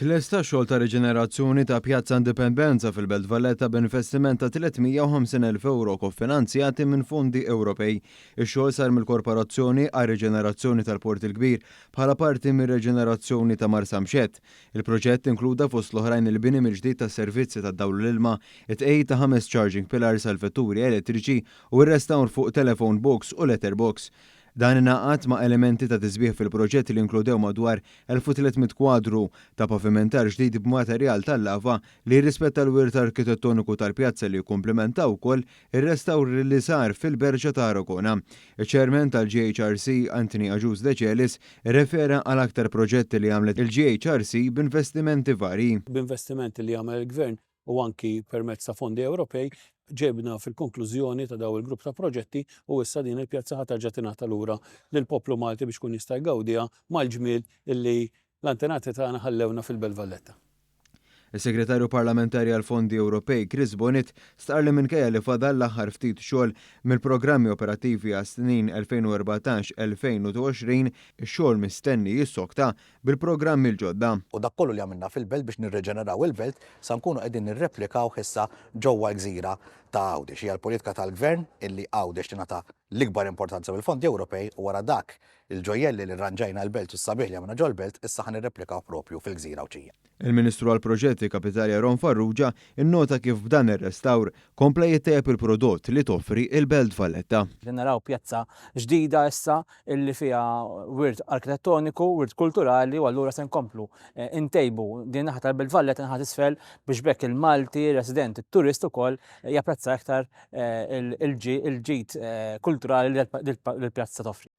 Tlesta x-xogħol ta' riġenerazzjoni ta' Pjazza Indipendenza fil-Belt Valletta b'investiment ta' 350,000 ewro kofinanzjati minn fondi Ewropej. Ix-xogħol sar mill-Korporazzjoni għar-Riġenerazzjoni tal-Port il-Kbir bħala parti mir-reġenerazzjoni ta' Marsamxett. Il-proġett inkluda fost l-oħrajn il-bini mill-ġdid tas-servizzi tad-dawl u l-ilma, it-tqegħid ta' ħames charging pillars għall-vetturi elettriċi u r-restawr fuq telephone box u letter box. Dan ingħaqad ma' elementi ta' tisbiħ fil-proġett li inkludew madwar 1,300 kwadru ta' pavimentar ġdid b'materjal tal-lava li jirrispetta l-wirt arkitettoniku tal-pjazza li jikkumplimenta wkoll ir-restawr li sar fil-Berġa ta' Aragona. Iċ-Chairman tal-GHRC Anthony Agius Decelis irrefera għal aktar proġetti li għamlet il-GHRC b'investimenti varji. B'investimenti li għamel il-Gvern u anki permezz ta' fondi Ewropej, ġebna fil-konklużjoni ta' daw il-grupp ta' proġetti u issa din il-pjazza ħa terġa' tingħata lura lill-poplu Malti biex ikun jista' jgawdiha mal-ġmiel illi l-antenati tagħna ħallewna fil-Belt Valletta. Is-Segretarju Parlamentari għall-Fondi Ewropej Chris Bonett stqarr li minkejja li fadal l-aħħar ftit xogħol mill-programmi operattivi għas-snin 2014-2020, ix-xogħol mistenni jissokta bil-programmi l-ġodda. U dak kollu li għamilna fil-Belt biex nirreġeneraw il-Belt sa nkunu qegħdin nirreplikawh issa ġewwa l-gżira ta' Għawdex. Hija l-politika tal-Gvern illi Għawdex tingħata l-ikbar importanza mill-fondi Ewropej u wara dak il-ġojjelli li rranġajna l-Belt u s-sabiħ li għamilna ġol-Belt issa ħa nirreplikawh proprju fil-gżira Għawdxija. Il-Ministru għall-Proġetti Kapitali Aaron Farrugia nnota kif b'dan ir-restawr kompla jittejjeb il-prodott li toffri l-Belt Valletta. Qegħdin naraw pjazza ġdida issa illi fiha wirt arkitettoniku, wirt kulturali u allura se nkomplu ntejbu din in-naħa tal-Belt Valletta, naħa t'isfel biex b'hekk il-Malti, ir-resident, it-turist ukoll japprezza iktar il-ġid kulturali li l-pjazza toffri.